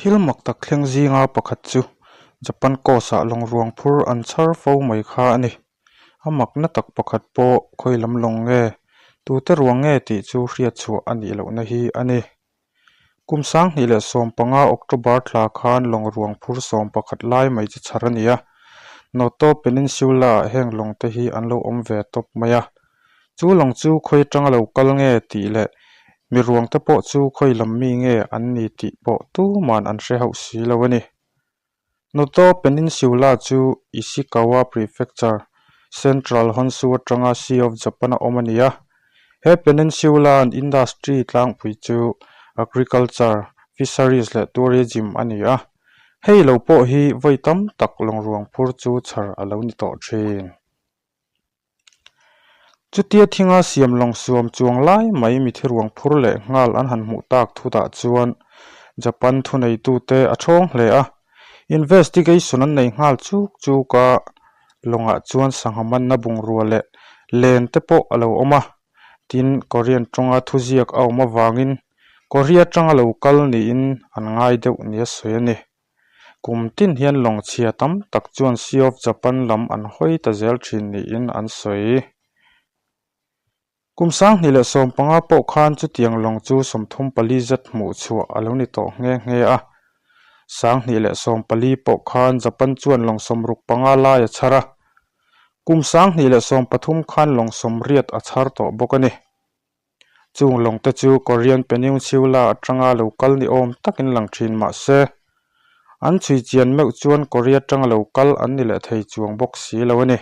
Thil mak tak thleng zinga pakhat chu Japan coast-ah lawng ruang phur an chhar fo mai kha a ni. A makna tak pakhat pawh khawi lam lawng nge, tute ruang nge tih chu hriat chhuah a nih lohna hi a ni. Kum 2015 October thla khan lawng ruang phur 11 lai mai chu chhar a ni a, Noto Peninsula-ah heng lawng te hi an lo awm ve tawp mai a. Chu lawng chu khawi atanga lo kal nge tih leh mi ruang te pawh chu khawi lam mi nge an ni tih pawh tuman an hre hauh si lo a ni. Noto Peninsula chu Ishikawa Prefecture, Central Honshu atanga Sea of Japan a awm a ni a. He peninsula-an industry tlangpui chu agriculture, fisheries leh tourism a ni a. Hei lo pawh hi vawi tam tak lawng ruang phur chu chhar a lo ni tawh thin. Chutia thinga siam lawng suam chuang lai mai mithi ruang phur leh nghal an han hmuh tak thutah chuan Japan thuneitute a thawng hle a, investigation an nei nghal chuk chuk a, lawngah chuan sangha manna bungrua leh len te pawh a lo awm a, tin Korean tawnga thuziak a awm avangin Korea tanga lo kal niin an ngai deuh nia sawi a ni. Kum tin hian lawng chhia tam tak chuan Sea of Japan lam an hawi ta zel thin niin an sawi. Kum 2015 pawh khan chutiang lawng chu 34 zet hmuh chhuah a lo ni tawh nghe nghe a. 2014 pawh khan Japan chuan lawng 65 lai a chhar a. Kum 2013 khan lawng 80 a chhar tawh bawk a ni. Chung lawng te chu Korean Peninsula atanga lo kal ni awm takin lang thin mah se, an chhui chian meuh chuan Korea atanga lo kal an ni leh thei chuang bawk si lo a ni.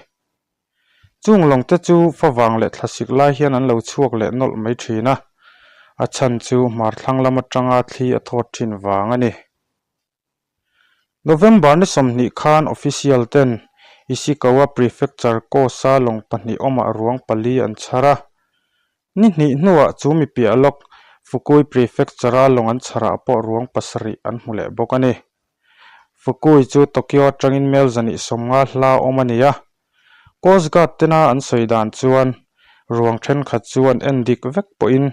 Chung lawng te chu favang leh thlasik lai hian an lo chhuak leh nawlh mai thin a, a chhan chu hmar thlang lam atanga thli a thawt thin vang a ni. November ni 20 khan official ten Ishikawa Prefecture coast-a lawng pahnih awmah ruang pali an chhar a. Ni hnih hnuah chu mi piah lawk Fukui Prefecture-a lawng an chharah pawh ruang pasarih an hmu leh bawk a ni. Fukui chu Tokyo atangin mel 150 hla awm a ni a. Coast Guard tena an sawi dan chuan ruang thenkhat chu an en dik vek pawhin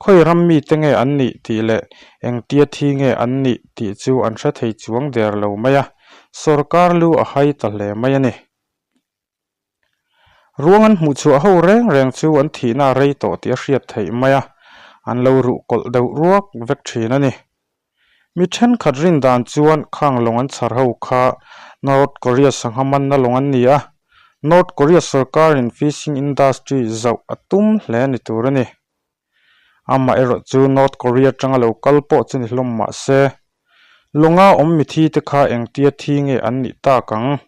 khawi ram mite nge an nih tih leh engtia thi nge an nih tih chu an hre thei chuang der lo mai a, sorkar lu a hai ta hle mai a ni. Ruang an hmuh chhuah ho reng reng chu an thihna a rei tawh tih a hriat theih mai a, an lo ruh kawlh deuh ruak vek thin a ni. Mi thenkhat rin dan chuan khang lawng an chhar ho kha North Korea sangha manna lawng an ni a, North Korea sorkarin fishing industry zauh a tum hle ni tur a ni. Amaherawh chu North Korea atanga lo kal pawh chu ni hlawm mah se, lawnga awm mithi te kha engtia thi nge an nih tak ang?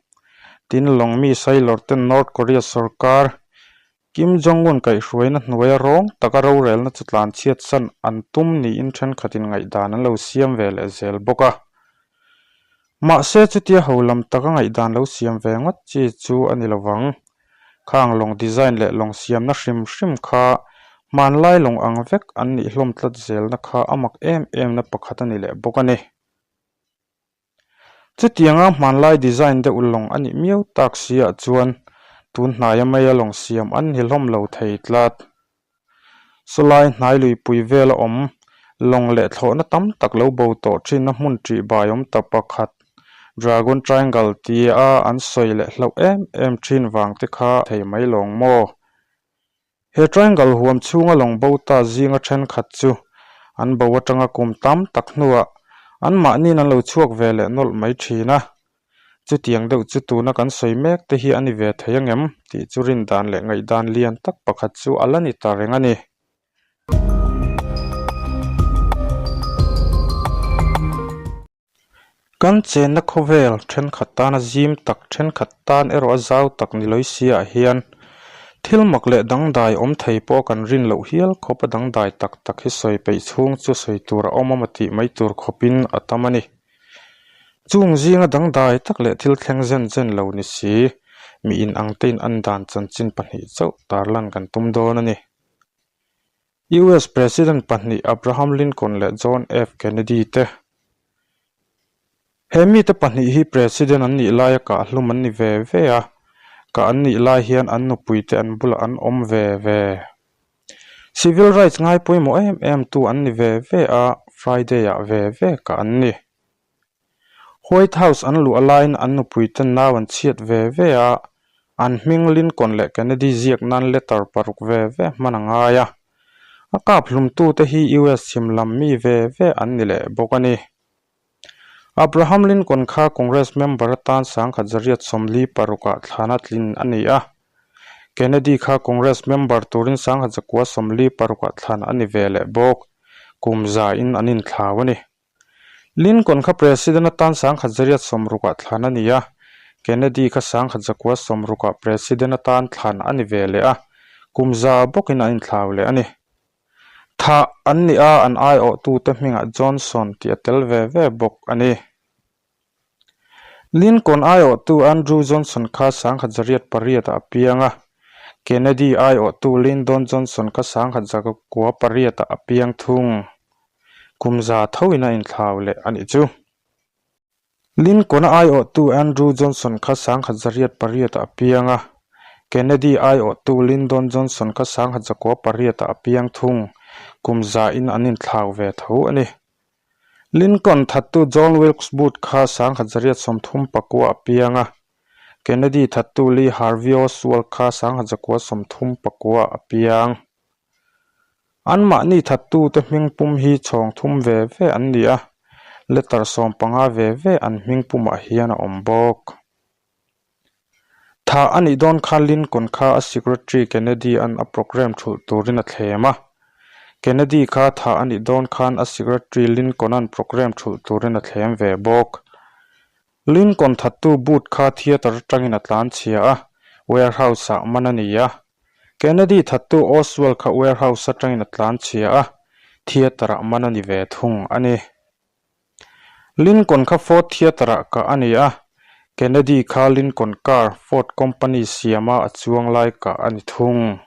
Tin lawng mi sailor ten North Korea sorkar Kim Jong-un kaihhruaina hnuaia rawng taka rorelna chu tlanchhiat san an tum niin thenkhatin ngaihdan an lo siam ve leh zel bawk a. Mahse chutia ho lam taka ngaihdan lo siam ve ngawt chi chu a ni lovang. Khang lawng design leh lawng siamna hrim hrim kha hmanlai lawng ang vek an nih hlawm tlat zelna kha a mak em emna pakhat a ni leh bawk a ni. Chutianga hmanlai design deuh lawng a nih miau tak si ah chuan tun hnaia maia lawng siam an ni hlawm lo thei tlat. Sawlai hnai luipui vela awm lawng leh thlawhna tam tak lo bo tawh thinna hmun ṭih bai awm ta pakhat Dragon Triangle tia an sawi leh hlauh em em thin vang te kha thei mai lawng maw? He triangle huam chhunga lawng bo ta zinga thenkhat chu an bo atanga kum tam tak hnuah anmahniin an lo chhuak ve leh nawlh mai thin a. Chutiang deuh chu tuna kan sawi mek te hi a ni ve thei angem tih chu rindan leh ngaihdan lian tak pakhat chu a la ni ta reng a ni. Kan chenna khawvel thenkhat tana zim tak thenkhat tan erawh a zau tak ni lawi si ah hian thil mak leh dangdai awm thei pawh kan rin loh hial khawp a dangdai tak tak hi sawi peih chhung chu sawi tur a awm a tih mai tur khawpin a tam a ni. Chung zinga dangdai tak leh thil thleng zen zen lo ni si, mi in ang te in an dan chanchin pahnih chauh tarlan kan tum dawn a ni. US President pahnih Abraham Lincoln leh John F. Kennedy te. He mite pahnih hi President an nih laia kah hlum an ni ve ve a, kah an nih lai hian an nupuite an bulah an awm ve ve. Civil rights ngai pawimawh em em tu an ni ve ve a, Friday ah ve ve kah an ni. White House an luah laiin an nupuiten nau an chhiat ve ve a, an hming Lincoln leh Kennedy ziak nan letter paruk ve ve hman a ngai a. A kap hlumtute hi US chhim lam mi ve ve an ni leh bawk a ni. Abraham Lincoln kha Congress member atan 1946-ah thlana tlin a ni a. Kennedy kha Congress member turin 1946-ah thlan a ni ve leh bawk. Kum za in an inthlau a ni. Lincoln kha President atan 1960-ah thlan a ni a, Kennedy kha 1960-ah President atan thlan a ni ve leh a, kum za bawkin an inthlau leh a ni. Thah an ni a, an aiawhtute hmingah Johnson tih a tel ve ve bawk a ni. Lincoln aiawhtu Andrew Johnson kha 1908-ah a piang a, Kennedy aiawhtu Lyndon Johnson kha 1908-ah a piang thung. Kum za thoin a inthlau leh a nih chu. Lincoln-a aiawhtu Andrew Johnson kha 1908-ah a piang a, Kennedy aiawhtu Lyndon Johnson kha 1908-ah a piang thung. Kum zain an inthlau ve tho a ni. Lincoln thattu John Wilkes Booth kha 1939 a piang a, Kennedy thattu Lee Harvey Oswald kha 1939 a piang. Anmahni thattute hming pum hi chhawng thum ve ve an ni a, letter 15 ve ve an hming pumah hian a awm bawk. Thah a nih dawn khan Lincoln kha a secretary Kennedy-a'n a program thulh turin a thlem a. Kennedy kha thah a nih dawn khan a secretary Lincoln-a'n program thulh turin a thlem ve bawk. Lincoln thattu Booth kha theatre atangin a tlan chhia a, warehouse-ah man a ni a. Kennedy thattu Oswald kha warehouse atangin a tlan chhia a, theatre-ah man a ni ve thung a ni. Lincoln kha Ford Theatre-ah kah a ni a, Kennedy kha Lincoln Car, Ford Company siama a chuang lai kah a ni thung.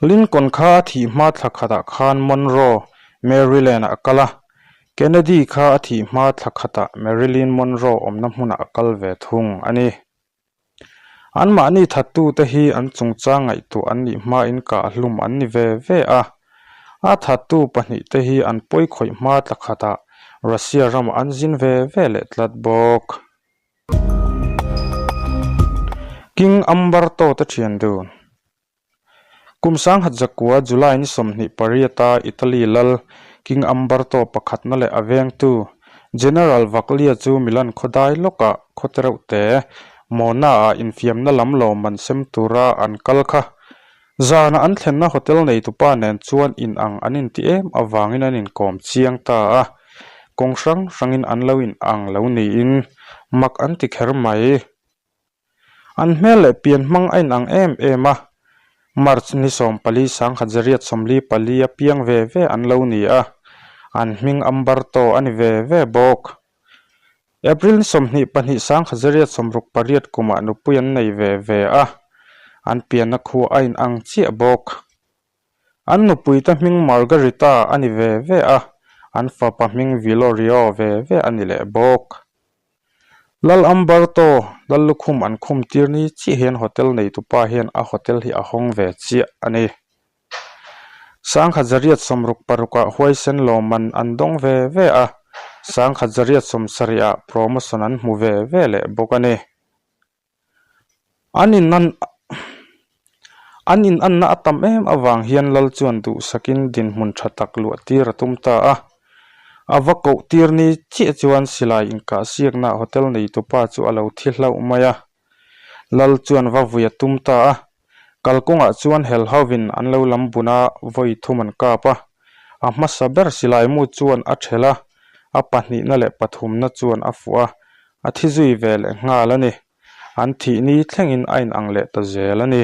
Lincoln kha a thih hma thla khatah khan Monroe, Maryland-ah a kal a, Kennedy kha a thih hma thla khatah Marilyn Monroe awmna hmunah a kal ve thung a ni. Anmahni thattute hi an chungchang ngaihtuah an nih hmain kahhlum an ni ve ve a. A thattu pahnihte hi an pawi khawih hma tla khatah Russia ramah an zin ve ve leh tlat bawk. King Umberto te thian dun. Kum 1900 July ni 28 a Italy lal King Umberto pakhatna leh a vengtu General Vaglia chu Milan khawdai lawkah khaw te reuh te Mona-ah infiamna lam lawmman sem tura an kal kha. Zana an thlenna hotel neitupa nen chuan inang an inti em avangin an inkawm chiang ta a, kawng hrang hrangin an lo inang lo niin mak an ti kher mai. An hmel leh pian hmang a inang em em a, March ni 14, 1944 a piang ve ve an lo ni a, an hming Umberto a ni ve ve bawk. April ni 22, 1968 kumah nupui an nei ve ve a, an pianna khua a inang chiah bawk. An nupuite hming Margarita a ni ve ve a, an fapa hming Vilorio ve ve a ni leh bawk. Lal Umberto, Lal lukhum an khum tir ni chiah hian hotel neitupa hian a hotel hi a hawng ve chiah a ni. 1966 ah huaisen lawmman an dawng ve ve a, 1970 ah promotion an hmu ve ve leh bawk a ni. An in an in anna a tam em avang hian Lal chuan duhsakin dinhmun tha tak luah tir a tum ta a. A va koh tir ni chiah chuan silai inkahsiakna hotel neitupa chu a lo thi hlauh mai a. Lal chuan va vui a tum ta a. Kalkawngah chuan hel hovin an lo lam bun a, vawi thum an kap a. A hmasa ber silai mu chuan a thelh a, a pahnihna leh pathumna chuan a fuh a, A thi zui ve leh nghal a ni. An thih ni thlengin a inang leh ta zel a ni.